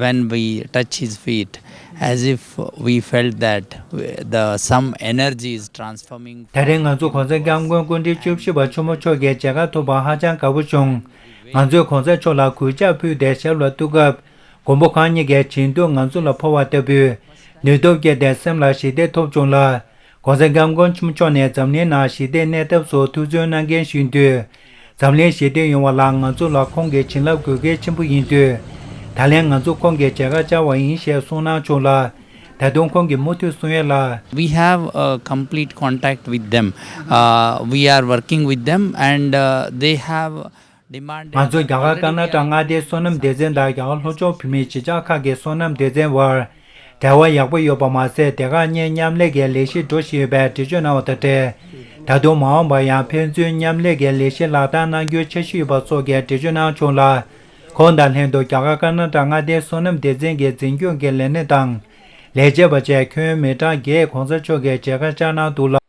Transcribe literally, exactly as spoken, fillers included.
When we touch his feet, as if we felt that the some energy is transforming. ད་རེས་ང་ཚོ་གོང་ས་སྐྱབས་མགོན་སྐུ་ཕྲེང་བཅུ་བཞི་པ་ཆེན་མོ་མཆོག་གི་མཇལ་ཁ་ཐོབ་པར་ཧ་ཅང་དགའ་པོ་བྱུང་། ང་ཚོས་གོང་ས་མཆོག་ལ་གུས་ཕྱག་ཕུལ་ཏེ་ཞབས་ལ་གཏུག་སྐབས། མགོན་པོ་གང་ཉིད་ཀྱི་བྱིན་མཐུ་ང་ཚོ་ལ་འཕོ་བ་ལྟ་བུའི་ནུས་སྟོབས་བསྐྱེད་དེ་སེམས་ལ་ཞི་བདེ་ཐོབ་བྱུང་ལ། གོང་ས་སྐྱབས་མགོན་ཆེན་པོ་མཆོག་ནས་འཛམ་གླིང་ནང་ཞི་བདེ་གནས་ཐབས་སུ་ཐུགས་བརྩོན་གནང་མཁན་ཞིག་ཡིན་དུས། འཛམ་གླིང་ཞི་བདེ་ཡོང་བ་ལ་ང་ཚོ་ལ་ཁོང་གི་བྱིན་རླབས་དགོས་གལ་ཆེན་པོ་ཡིན་དུས། ད་ལན་ང་ཚོ་ཁོང་གི་མཇལ་ཁ་བཅར་བ་ཡིན་ཞེས་གསུངས་གནང་བྱུང་ལ། ད་དུང་ཁོང་གིས་མུ་མཐུད་གསུང་ཡས་ལ། We have a complete contact with them. Uh, we are working with them and uh, they have demanded. ང་ཚོ་རྒྱ་གར་ཀར་ན་ཊ་མངའ་སྡེའི་སོ་ནམ་སྡེ་ཚན་དང་རྒྱ་གར་ལྷོ་ཕྱོགས་བོད་མིའི་གཞིས་ཆགས་ཁག་གི་སོ་ནམ་སྡེ་ཚན་བར་འབྲེལ་བ་ཡག་པོ་ཡོད་པ་མ་ཟད། དེ་ཁག་གཉིས་མཉམ་ལས་ཀྱི་ལས་གཞི་འགྲོ་བཞིན་ཡོད་པའི་འགྲེལ་བརྗོད་གནང་བ་དང་འབྲེལ། ད་དུང་མ་འོངས་པར་ཡང་ཕན་ཚུན་མཉམ་ལས་ཀྱི་ལས་གཞི་ལག་བསྟར་གནང་རྒྱུའི་འཆར་གཞི་ཡོད་པ་སོགས་ཀྱི་འགྲེལ་བརྗོད་གནང་བྱུང་ལ། ཁོང་དང་ལྷན་དུ་རྒྱ་གར་ཀར་ན་ཊ་མངའ་སྡེའི་སོ་ནམ་སྡེ་ཚན་གྱི་འཛིན་སྐྱོང་གི་ལས་སྣེ་དང་ལས་བྱེད་པ་བཅས་ཁྱོན་མི་གྲངས་བརྒྱད་གོང་ས་མཆོག་གི་མཇལ་ཁ་བཅར་གནང་འདུག་ལ།